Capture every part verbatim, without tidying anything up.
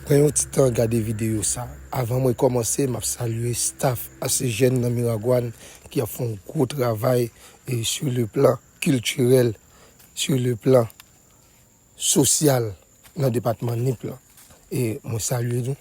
Pran yon ti tan gade videyo sa. Avan mwen kòmanse, m ap salye staff A C G N nan Miragwàn ki ap fè yon gwo travay e sur le plan kiltirèl, sur le plan sosyal nan depatman Nip lan. E mwen salye nou.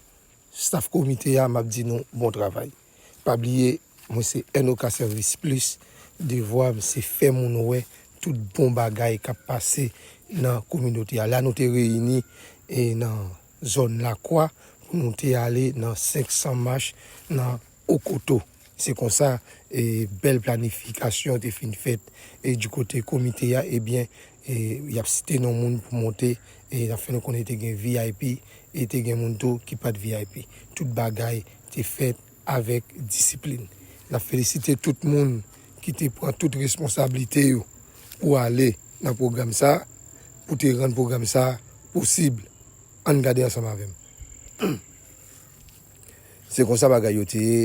Staff komite a, m ap di nou bon travay. Pa bliye, mwen se N O K Service Plus. Devwa m se fè moun wè tout bon bagay k ap pase nan kominote a. La nou te reyini e nan zòn Lakwa pou nou te ale nan senk san mach nan Okoto. Se konsa e bèl planifikasyon te fin fèt e di kote komite a, ebyen e y ap site non moun pou monte e y ap fè nou konnen te gen V I P e te gen moun tou ki pa t V I P. Tout bagay te fèt avèk disiplin. N ap felisite tout moun ki te pran tout responsablite yo pou ale nan pwogram sa, pou te rann pwogram sa posib. Ann gade ansanm avè m. Se konsa bagay yo te ye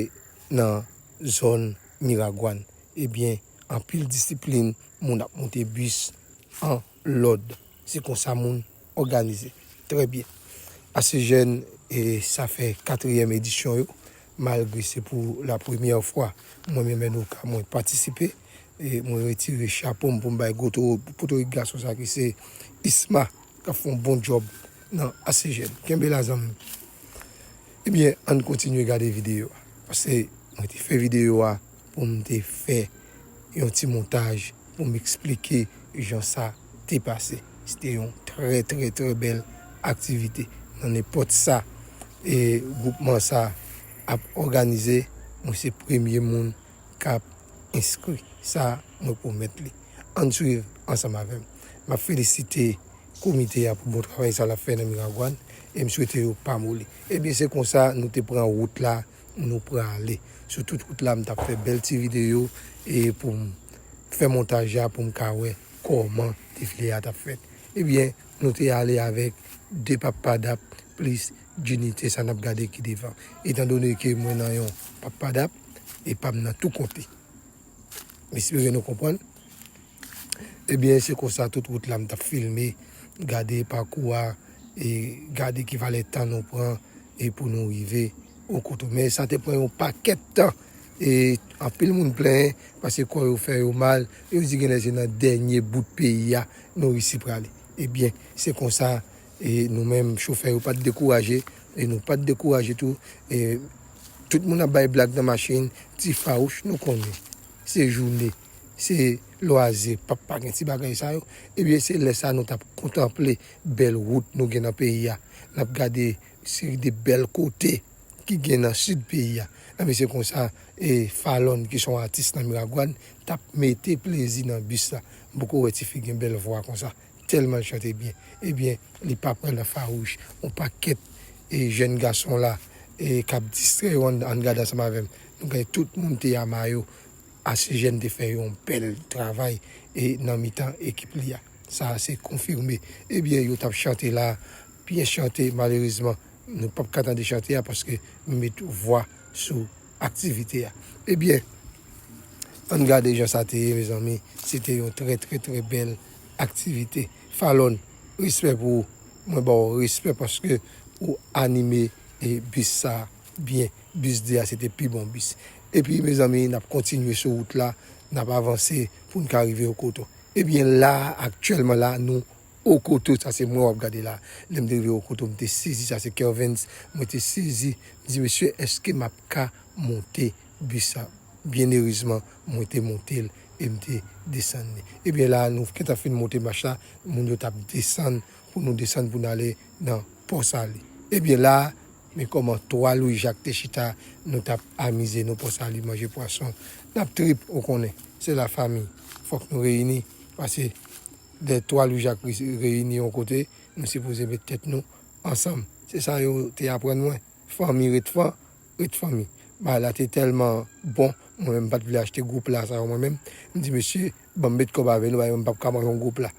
nan zòn Miragwàn. Ebyen, anpil disiplin, moun ap monte bis an lòd. Se konsa moun òganize. Trè byen. A C G N, e sa fè katriyèm edisyon yo, malgre se pou la premyè fwa mwen menm N O K mwen patisipe. E mwen retire chapo m pou m bay gwo toro, pou toro gason sa ki se Isma, k ap fè yon bon djòb nan A C G N. Kenbe la, zanmi m. Ebyen, ann kontinye gade videyo a. Paske mwen te fè videyo a pou m te fè yon ti montaj pou m eksplike jan sa te pase. Se te yon trè, trè, trè bèl aktivite. Nan nenpòt sa e gwoupman sa ap òganize, mwen se premye moun k ap enskri. Sa, mwen pwomèt li. Ann swiv ansanm avè m. M ap felisite komite a pou bon travay sa l ap fè nan Miragwàn e m swete yo pa moli. Ebyen, se konsa nou te pran wout la, nou prale. Sou tout wout la, m t ap fè bèl ti videyo e pou m fè montaj la pou m ka wè kòman defile a t ap fèt. Ebyen, nou te ale avèk de pappadap plis Djinite, sa n ap gade ki devan. Etandone ke mwen nan yon pappadap e pa m nan tou konte. M espere nou konprann. Ebyen, se konsa tout wout la m t ap filme, gade pakou a, e gade ki valè tan nou pran e pou nou rive Okoto. Men sa te pran yon pakèt tan e anpil moun plenyen paske kò yo fè yo mal. Yo di genlè se nan dènye bout peyi a nou resi prale. Ebyen, se konsa e nou menm chofè yo pa t dekouraje e nou pa t dekouraje tou. E tout moun ap bay blag nan machin, ti fawouch, nou konnen. Se jounen, se lwaze, p ap pa gen ti bagay sa yo. Ebyen, se lè sa nou t ap kontanple bèl wout nou gen nan peyi a. N ap gade seri de bèl kote ki gen nan sid peyi a. Ebyen, se konsa e Falon ki se yon atis nan Miragwàn t ap mete plezi nan bis la. M poko wè tifi gen bèl vwa konsa. Tèlman l chante byen. Ebyen, li pa pran nan fawouch. Yon pakèt e jèn gason la e k ap distrè yo, ann, ann gade ansanm avè m. Nou gade tout moun te a mayo. A C G N te fè yon bèl travay e nan mitan ekip li a. Sa a se konfime. Ebyen, yo t ap chante la, byen chante, malerezman, nou p ap ka tande chante a paske m met vwa sou aktivite a. Ebyen, ann gade jan sa te ye, mezanmi. Se te yon trè, trè, trè bèl aktivite. Falon, respè pou ou. Mwen ba w respè paske ou anime e bis sa byen. Bis de a se te pi bon bis. Epi, mezanmi, n ap kontinye sou wout la, n ap avanse pou n ka rive Okoto. Ebyen, la, aktyèlman la, nou Okoto, sa se mwen w ap gade la. Lè m te rive Okoto, m te sezi, sa se Kervens, mwen te sezi. M di, "Mesye, èske m ap ka monte bis sa?" Byen erezman, mwen te monte l e m te desann li. Ebyen, la, nou gentan fin monte mach la, moun yo t ap desann pou nou desann pou n ale nan Pòsali. Ebyen, la, men kòman twa Lwi Jak te chita, nou t ap amize nou Pòsali, manje pwason, n ap trip, ou konnen, se lafanmi. Fòk nou reyini, paske lè twa Lwi Jak re-, reyini yon kote, nou sipoze met tèt nou ansanm. Se sa yo te aprann mwen. Fanmi ret fan, ret fanmi. Bagay la te tèlman bon, mwen menm m pa t vle achte gwo pla sa yo mwen menm. M di, "Mesye, ban m met kòb avè nou, bagay mwen m p ap ka manje yon gwo pla."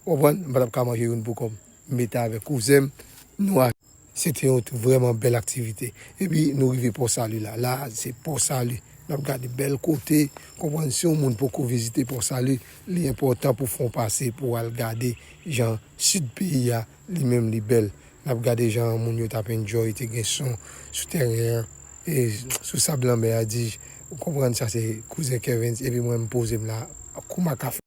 Ou konprann? M pa t ap ka manje youn pou kò m. M mete avèk kouzen m, nou a-, se te yon vrèman bèl aktivite. Epi nou rive Pòsali la. La, se Pòsali. N ap gade bèl kote. Konprann, si yon moun poko vizite Pòsali, li enpòtan pou fè yon pase pou al gade jan sid peyi a, li menm li bèl. N ap gade jan moun yo t ap enjoy, te gen son sou tèren an, e sou sab lanmè a, di, ou konprann sa se kouzen Kervens, epi mwen m poze m la, kou makafè.